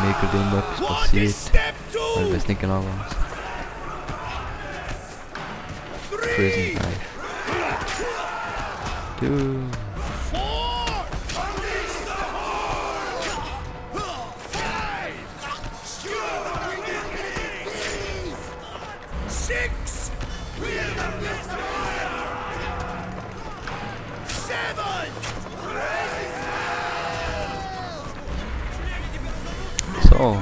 mir gerade irgendetwas passiert. Aber ich weiß nicht genau was. Prison Life. Du. So.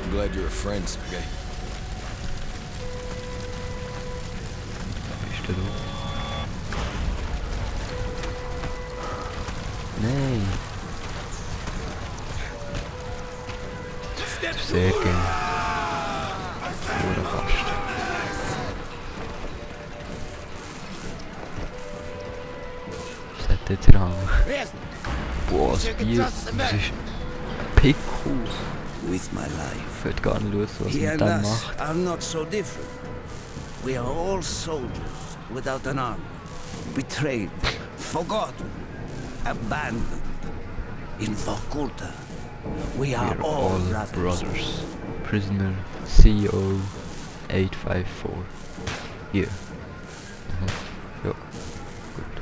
I'm glad you're a friend, Sergey. Ist der da? Nein. Sehr gerne. Oder fast. Was hat der jetzt Rang? Boah, das Bier, das ist Pico. With my life. Ich würde gar nicht wissen, was He man and dann us macht. are not so different. We are all soldiers without an army, betrayed, forgotten, abandoned. In Vorkuta, we are We're all all brothers. brothers. Prisoner CO 854. Hier. Ja, gut.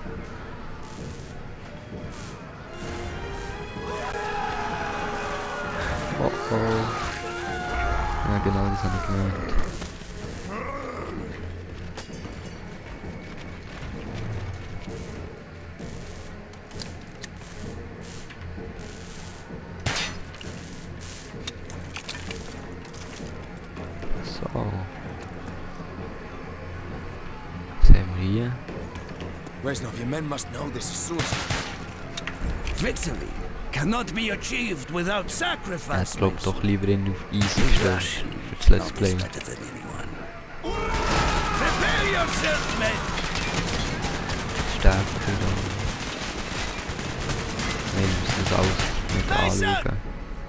Oh oh. Ja genau, das habe ich gemeint. So. Was haben wir hier? Reznov, your men must know this is suicide. Victory cannot be achieved without Er sacrifice. hat glaub doch lieber ihn auf easy gestellt. Russian Für das Let's knows Play. better than anyone. Prepare yourself, men. Stärker dann. Nein, wir müssen das alles mit anschauen.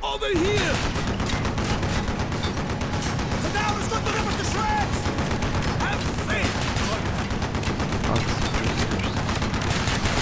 Over here! The tower's got to rip us to shreds! Have faith! Ah, das sind Prisoners.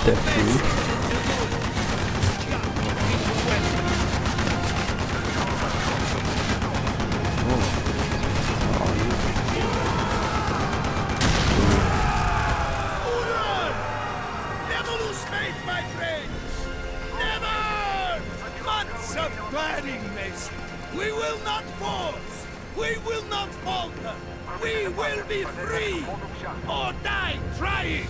Step through. Never lose faith, my friends! Never! Months of planning, Mason. We will not pause. We will not falter. We will be free or die trying.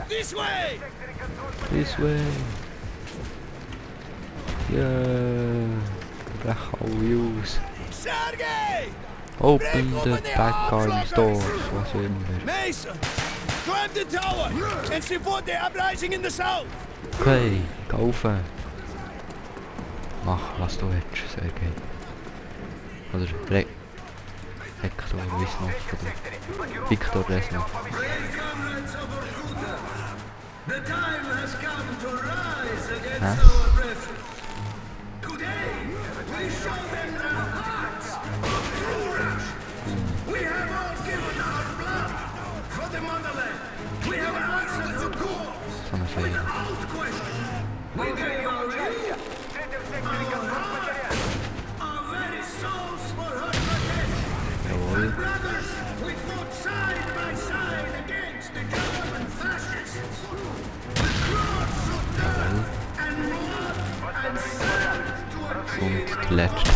This way! This way. Yeah. Brech alle aus. Sergei! Open the back garden doors. Was immer. Mason! Climb the tower and support the uprising in the south! Okay, kaufen. Mach, was du willst, Sergei. Oder Hector Reznov oder Viktor Reznov. The time has come to rise against Huh? our oppressors. Today, we show them their hearts of courage. We have all given our blood for the motherland. We have answered the call So eine Fehler. without question. We gave our youth Und der letzte.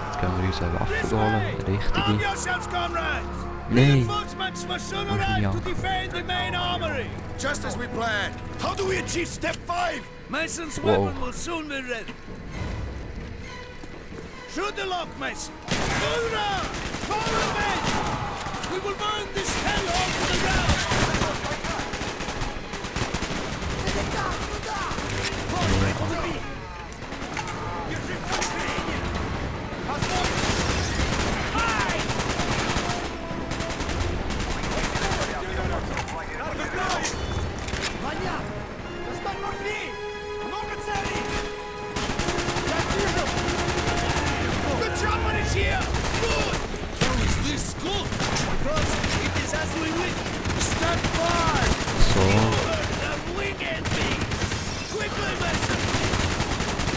Jetzt gehen wir uns eine Waffe holen, eine Arm richtige. yourselves, comrades! Nein. Reinforcements must soon Muss ich arrive to auch. defend the main armory. Just as we planned. How do we achieve step 5? Mason's Whoa. weapon will soon be ready. Shoot the lock, Mason. Hoorah! Follow the men! We will burn this hellhole to the ground! The chopper is here! Good! How is this good? Because it is as we wish. Step 5! So. The wicked beast! Quickly, Mason!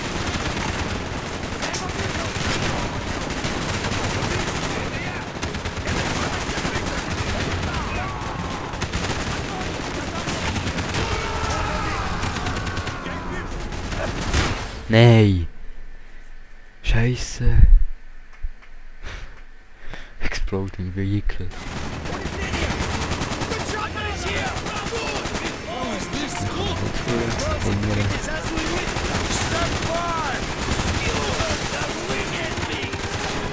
Nein! Scheiße! Exploding vehicle. The chopper is here! Good! How is this good? Dinge. It is as we wish. Step 5! You heard the wicked beast!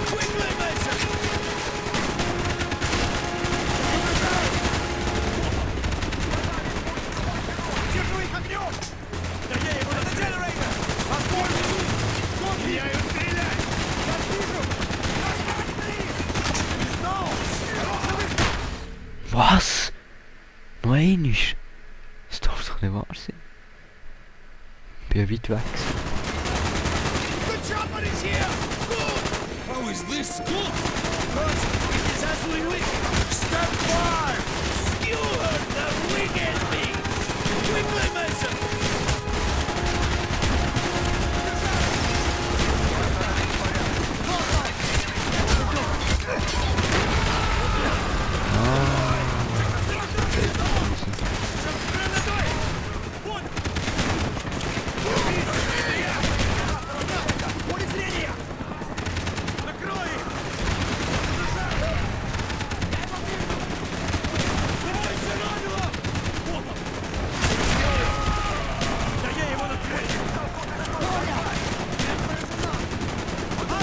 Quickly, Mason! Держу их огнем! Скорее, вот это generator! Меняю стрелять! Я вижу! Was? Noch einmal? Das darf doch nicht wahr sein. Ich bin ja weit weg. The chopper is here! Good! How is this good? Because it is as we wish. Step 5! Skewer the wicked beast! Quickly, Mason!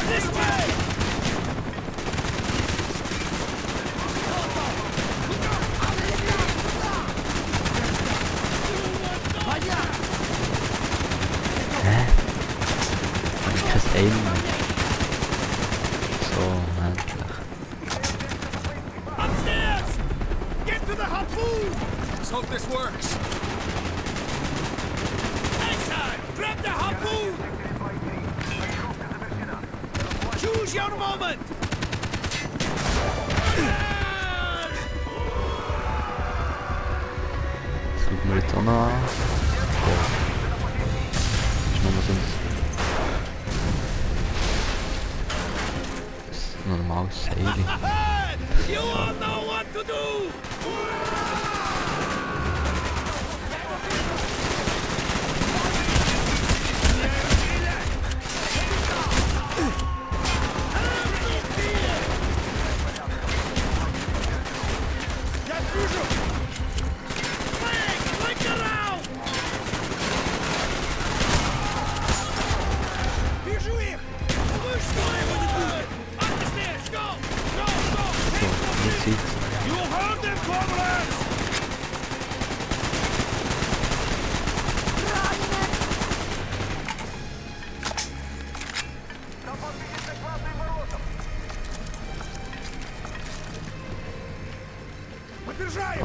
This way! Kein Aim mehr. So, endlich. Upstairs! Get to the harpoon! Let's hope this works. Next time, grab the harpoon! Choose your moment! Das schauen wir jetzt auch noch an. Das ist nur so ein normales Sailing. You all know what to do! Flank! Flank around! Вижу их! Вы что его не будет? Up the stairs! Go! Go! Go! So, jetzt sieht You heard them, comrades! Поддержаю!